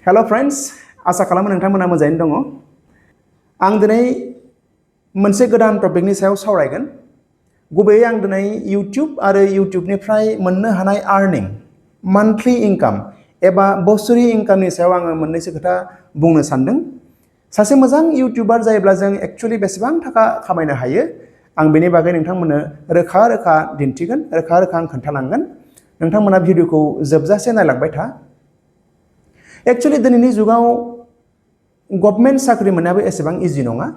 Hello friends, आशा खालामो नोंथांमोना मोजाङैनो दङ। आं दिनै मोनसे गोदान टपिकनि सायाव सावरायगोन। गुबैयै आं दिनै YouTube आरो YouTubeनिफ्राय मोननो हानाय आर्निं, मान्थलि इनकाम एबा बोसोरारि इनकामनि सायाव आङो मोननैसो खोथा बुंनो सानदों। सासे मोजां इउटिउबार जायोब्ला जों एक्चुअली बेसेबां थाखा खामायनो हायो, आं बेनि बागै नोंथांमोननो रोखा रोखा दिन्थिगोन, रोखा रोखा आं खोन्थालांगोन। नोंथांमोना भिडिअखौ जोबजासे नायलांबाय था। एक्चुअली दिनैनि जुगाव गभर्नमेन्ट साख्रि मोननायाबो एसेबां इजि नङा।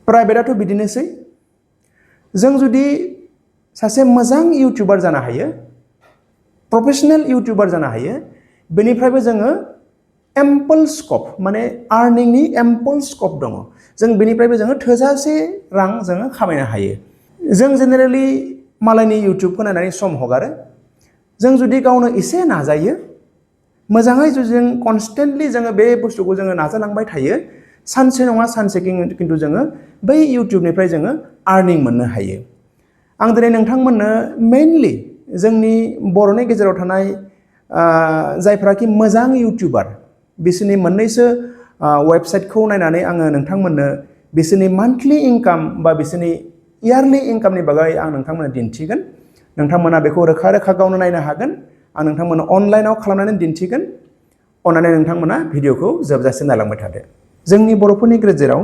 प्राइभेटआथ' बिदिनोसै। जों जुदि सासे मोजां इउटिउबार जानो हायो, प्रफेशनेल इउटिउबार जानो हायो, बेनिफ्रायबो जोङो एम्पल स्कप माने आर्निंनि एम्पल स्कप दङ। जों बेनिफ्रायबो जोङो थोजासे रां जोङो खामायनो हायो। जों जेनेरेलि मालायनि इउटिउबखौ नायनानै सम हगारो। जों जुदि गावनो एसे नाजायो, मोजाङै जुदि जों कनस्टेन्टलि जोङो बे बुस्थुखौ जोङो नाजालांबाय थायो, सानसे नङा सानसे खिन्थु जोङो बै इउटिउबनिफ्राय जोङो आर्निं मोननो हायो। आं दिनै नोंथांमोननो मेइनलि जोंनि बर'नि गेजेराव थानाय जायफ्राखि मोजां इउटिउबार, बिसोरनि मोननैसो वेबसाइटखौ नायनानै आङो नोंथांमोननो बिसोरनि मान्थलि इनकाम बा बिसोरनि इयारलि इनकामनि बागै आं नोंथांमोननो दिन्थिगोन। नोंथांमोना बेखौ रोखा रोखा गावनो नायनो हागोन। आं नोंथांमोननो अनलाइनाव खालामनानै दिन्थिगोन। अन्नानै नोंथांमोना भिडिअखौ जोबजासे नायलांबाय थादो। जोंनि बर'फोरनि गेजेराव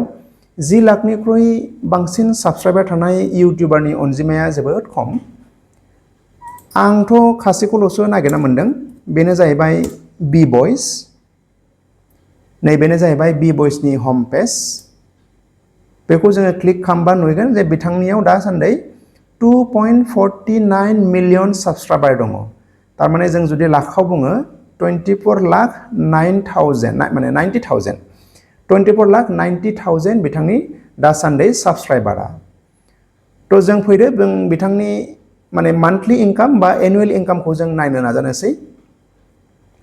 10 लाखनिख्रुइ बांसिन साबस्क्राइबार थानाय इउटिउबारनि अनजिमाया जोबोद खम। आंथ' खासेखौल'सो नागिरना मोन्दों। बेनो जाहैबाय बि बयस। नैबेनो जाहैबाय बि बयसनि हम पेज। बेखौ जोङो क्लिक खालामबा नुगोन जे बिथांनियाव दासान्दि 2.49 मिलियन साबस्क्राइबार दङ। थारमाने जों जुदि लाखाव बुङो 24,90,000 बिथांनि दासान्दि साबस्क्राइबारा। थ' जों फैदो जों बिथांनि माने मान्थलि इनकाम बा एनुवेल इनकामखौ जों नायनो नाजानोसै।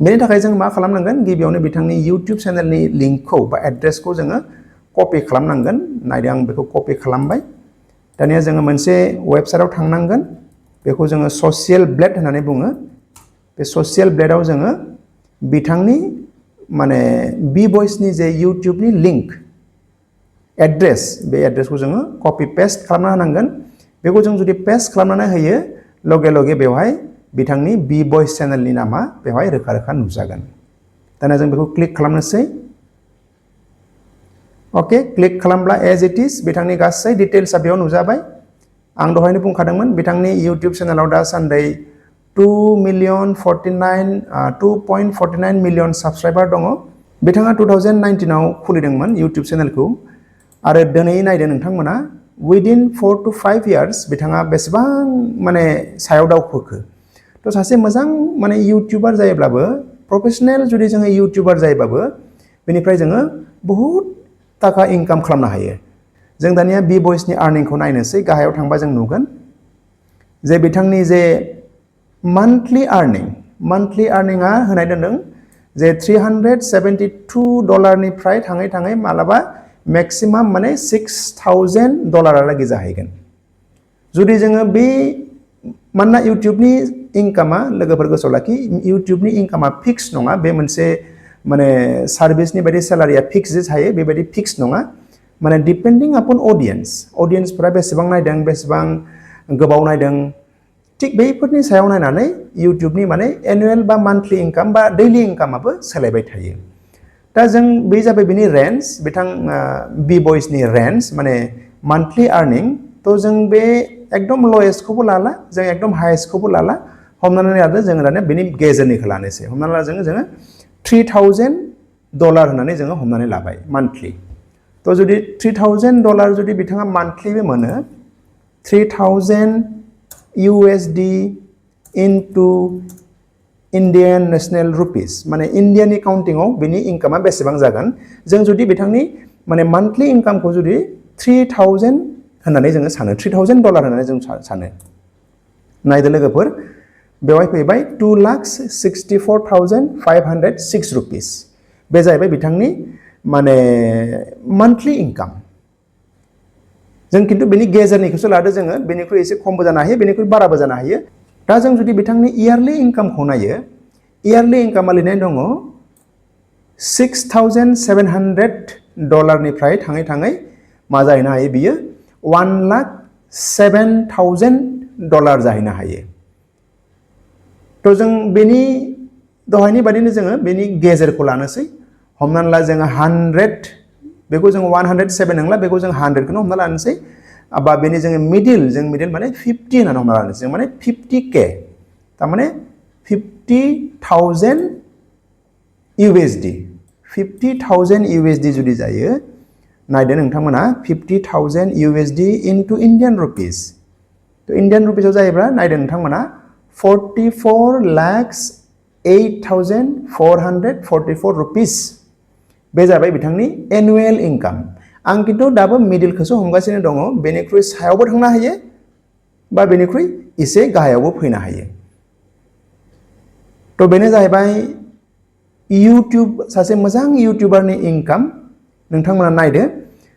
बेनि थाखाय जों मा खालामनांगोन, गिबियावनो बिथांनि इउटिउब चेनेलनि लिंकखौ बा एड्रेसखौ जोङो कपि खालामनांगोन। नायदो आं बेखौ कपि खालामबाय। दानिया जोङो मोनसे वेबसाइटआव थांनांगोन। बेखौ जोङो ससियेल ब्लेड होननानै बुङो। बे ससियेल ब्लेडआव जोङो बिथांनि माने बि बयसनि जे इउटिउबनि लिंक एड्रेस, बे एड्रेसखौ जोङो कपि पेस्ट खालामना होनांगोन। बेखौ जों जुदि पेस्ट खालामनानै होयो, लगे लगे बेवहाय बिथांनि बि बयस चेनेलनि नामा बेवहाय रोखा रोखा नुजागोन। दानिया जों बेखौ क्लिक खालामनोसै। अके, क्लिक खालामब्ला एज इट इज बिथांनि गासै डिटेल्सआ बेयाव नुजाबाय। आं दहायनो बुंखादोंमोन बिथांनि इउटिउब चेनेलाव दासान्दि 2.49 मिलियन साबस्क्राइबार दङ। बिथाङा 2019आव खुलिदोंमोन इउटिउब चेनेलखौ। आरो दिनै नायदो नोंथांमोना उइदिन 4 to 5 years बिथाङा बेसेबां माने सायाव दावखोखो। थ' सासे मोजां माने इउटिउबार जायोब्लाबो, प्रफेशनेल जुदि जोङो इउटिउबार जायोबाबो, बेनिफ्राय जोङो बहुद थाखा इनकाम खालामनो हायो। जों दानिया बि बयसनि आर्निंखौ नायनोसै। गाहायाव थांबा जों नुगोन जे बिथांनि जे मान्थलि आर्निंआ होनाय दोनदों जे $372 थाङै थाङै मालाबा मेक्सिमाम माने $6,000 जाहैगोन। जुदि जोङो बे मानोना इउटिउबनि इनकामा, लोगोफोर गोसोआव लाखि, इउटिउबनि इनकामा फिक्स नङा। बे मोनसे माने सार्भिसनि बायदि सेलारिया फिक्स थायो, बेबायदि फिक्स नङा। माने डिपेन्डिं आपन अडियन्सफोरा बेसेबां नायदों, बेसेबां गोबाव नायदों, थिग बेफोरनि सायाव नायनानै इउटिउबनि माने एनुवेल बा मान्थलि इनकाम बा दैलि इनकामाबो सोलायबाय थायो। दा जों बे जाबाय बिनि रेन्ज, बिथां बि बयसनि रेन्ज माने मान्थलि आर्निं। थ' जों बे एकदम लवेस्टखौबो लाला, जों एकदम हायेस्टखौबो लाला। हमनानै लादो जोङो दानिया बेनि गेजेरनिखौ लानोसै। हमनानै ला जोङो $3,000 होननानै जोङो हमनानै लाबाय मान्थलि। थ' जुदि $3,000 जुदि बिथाङा मान्थलिबो मोनो, 3,000 USD into Indian national rupees, माने इन्डियानि काउन्टिंआव बिनि इनकामा बेसेबां जागोन। जों जुदि बिथांनि माने मान्थलि इनकामखौ जुदि 3,000 होननानै जोङो सानो, $3,000 होननानै जों सानो। नायदो लोगोफोर, बेवहाय फैबाय 2,64,506 रुपिस। बे जाहैबाय बिथांनि माने मान्थलि इनकाम। जों खिन्थु बेनि गेजेरनिखौसो लादो जोङो। बेनिख्रुइ एसे खमबो जानो हायो, बेनिख्रुइ बाराबो जानो हायो। दा जों जुदि बिथांनि इयारलि इनकामखौ नायो, इयारलि इनकामा लिरनाय दङ $6,700 निफ्राय थाङै थाङै मा जाहैनो हायो बियो $1,07,000 जाहैनो हायो। तो जों बेनि दहायनि बादिनो जोङो बेनि गेजेरखौ लानोसै। हमनानै ला जोङो 100 बेखौ जों 107 नंला बेखौ जों 100 खौनो हमना लानोसै। बा बेनि जोङो मिडिल माने 50 होननानै हमना लानोसै। जों माने 50K तारमाने 50,000 USD 50,000 USD जुदि जायो नायदो नोंथांमोना 50,000 USD into Indian rupees। तो इंडियन रुपीसआव जायोब्ला नायदो नोंथांमोना 44,08,444 रुपीस बे जाबाय बिथांनि एनुअल इनकाम। आं किन्तु दाबो मिडिलखौसो हमगासिनो दङ। बेनिख्रुइ सायावबो थांनो हायो बा बेनिख्रुइ एसे गाहायावबो फैनो हायो। तो बेनो जाहैबाय यूट्यूब सासे मोजां यूट्यूबारनि इनकाम। नोंथांमोना नायदो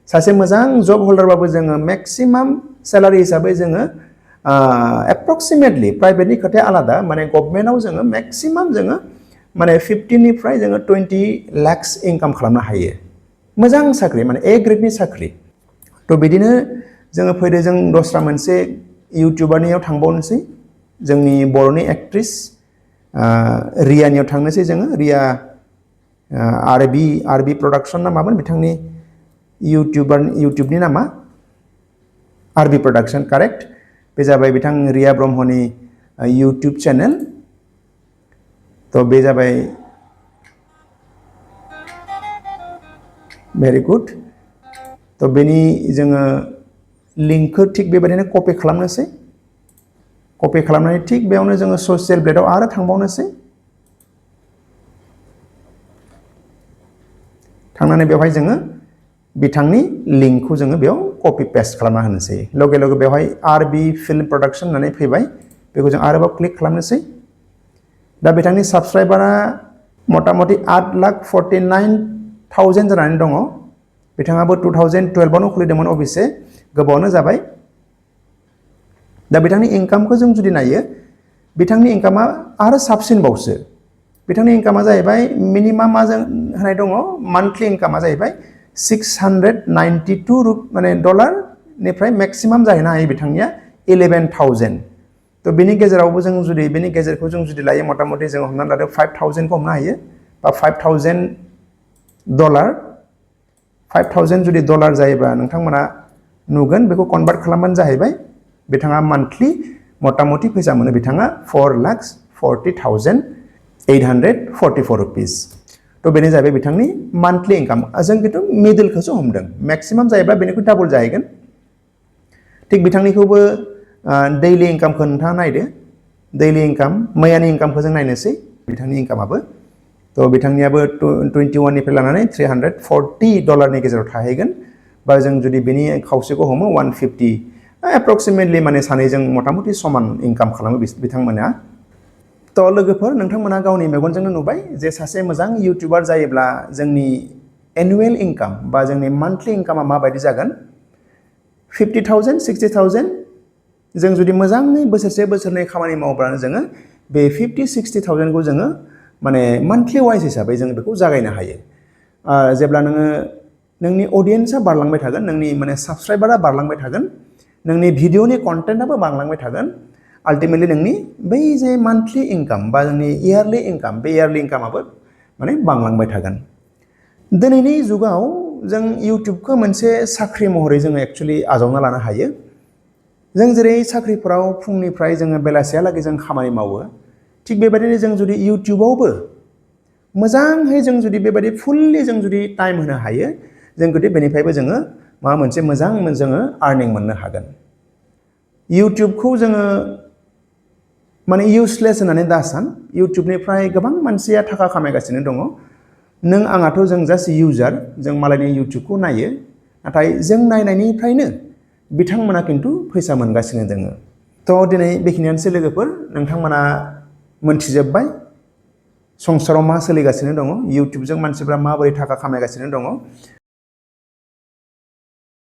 सासे मोजां जब होल्डारबाबो जोङो मैक्सिमाम सैलारि हिसाबै जोङो एप्रक्सिमेटली प्राइवेटनि खोथाया आलादा माने गभर्नमेन्टआव जोङो मैक्सिमाम जोङो माने 15 निफ्राय जोङो 20 लाख इनकाम खालामनो हायो। मोजां साख्रि माने ए ग्रेडनि साख्रि। तो बिदिनो जोङो फैदो जों दस्रा मोनसे यूट्यूबारनियाव थांबावनोसै। जोंनि बर'नि एक्ट्रेस रियानियाव थांनोसै जोङो। रिया आरबी प्रोडक्शन ना मामोन बिथांनि यूट्यूबनि नामा आरबी प्रोडक्शन करेक्ट। बे जाबाय बिथां रिया ब्रह्मनि यूट्यूब चैनल। तो बे जाबाय वेरी गुड। तो बेनि जोङो लिंकखौ थिक बेबायदिनो कपि खालामनोसै। कपि खालामनानै थिक बेयावनो जोङो ससियेल ब्लेडआव आरो थांबावनोसै। थांनानै बेवहाय जोङो बिथांनि लिंकखौ जोङो बेयाव कपि पेस्ट खालामना होनोसै। लगे लगे बेवहाय आरबी फिल्म प्रोडक्शन होननानै फैबाय। बेखौ जों आरोबाव क्लिक खालामनोसै। दा बिथांनि साबस्क्राइबारा मटा मटि 8,49,000 जानानै दङ। बिथाङाबो 2012आवनो खुलिदोंमोन अबयसे गोबावनो जाबाय। दा बिथांनि इनकामखौ जों जुदि नायो बिथांनि इनकामा आरो साबसिनबावसो। बिथांनि इनकामा जाहैबाय मिनिमामा जों होनाय दङ मान्थलि इनकामा जाहैबाय 692 माने डलार निफ्राय मैक्सिमाम जाहैनो हायो बिथांनिया 11,000। तो बेनि गेजेरावबो जों जुदि बेनि गेजेरखौ जों जुदि लायो मटा मटि जों हमनानै लादो 5,000 को हमनो हायो बा $5,000 5,000 जुदि डलार जायोबा नोंथांमोना नुगोन बेखौ कन्भार्ट खालामबानो जाहैबाय बिथाङा मान्थलि मटा मटि फैसा मोनो बिथाङा 4,40,844 रुपीस। तो बेनो जाहैबाय बिथांनि मान्थलि इनकाम। जों किन्तु मिडिलखौसो हमदों। मैक्सिमाम जायोब्ला बेनिख्रुइ डाबल जाहैगोन। थिक बिथांनिखौबो डेइलि इनकामखौ नोंथाङा नायदो। डेइलि इनकाम मैयानि इनकामखौ जों नायनोसै बिथांनि इनकामाबो। तो बिथांनियाबो 21 निफ्राय लानानै $340 नि गेजेराव थाहैगोन। बा जों जुदि बेनि खावसेखौ हमो 150 एप्रक्सिमेटली माने सानैजों मटा मटि समान इनकाम खालामो बिथांमोना। तो लोगोफोर नोंथांमोना गावनि मेगनजोंनो नुबाय जे सासे मोजां यूट्यूबार जायोब्ला जोंनि एनुअल इनकाम बा जोंनि मान्थलि इनकामा माबायदि जागोन। 50,000 60,000 जों जुदि मोजाङै बोसोरसे बोसोरनै खामानि मावब्लानो जोङो बे 50-60,000 को जोङो माने मान्थलि वाइज हिसाबै जों बेखौ जागायनो हायो। जेब्ला नोङो नोंनि अडियेन्सआ बारलांबाय थागोन नोंनि माने साबस्क्राइबारा बारलांबाय थागोन नोंनि भिडिअनि कन्टेन्टआबो बांलांबाय थागोन आल्टिमेटलि नोंनि बै जे मान्थलि इनकाम बा जोंनि इयारलि इनकाम बे इयारलि इनकामाबो माने बांलांबाय थागोन। दिनैनि जुगाव जों यूट्यूबखौ मोनसे साख्रि महरै जोङो एक्चुअली आजावना लानो हायो। जों जेरै साख्रिफोराव फुंनिफ्राय जोङो बेलासियालागै जों खामानि मावो थिग बेबायदिनो जों जुदि यूट्यूबावबो मोजाङै जों जुदि बेबायदि फुल्लि जों जुदि टाइम होनो हायो जों जुदि बेनिफ्रायबो जोङो माबा मोनसे मोजां जोङो आर्निं मोननो हागोन। यूट्यूबखौ जोङो माने इउसलेस होननानै दासान। यूट्यूबनिफ्राय गोबां मानसिया थाखा खामायगासिनो दङ। नों आंहाथ' जों जास्ट इउजार जों मालायनि यूट्यूबखौ नायो नाथाय जों नायनायनिफ्रायनो बिथांमोना किन्तु फैसा मोनगासिनो दोङो। तो दिनै बेखिनियानोसै लोगोफोर नोंथांमोना मोनथिजोब्बाय संसाराव मा सोलिगासिनो दङ यूट्यूबजों मानसिफ्रा माबोरै थाखा खामायगासिनो दङ।